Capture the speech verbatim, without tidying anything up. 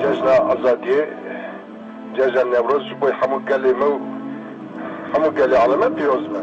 Cejna Azadiyê, Cejna Newroz ji bo hemû gelê me û hemû gelê aleme pîroz be.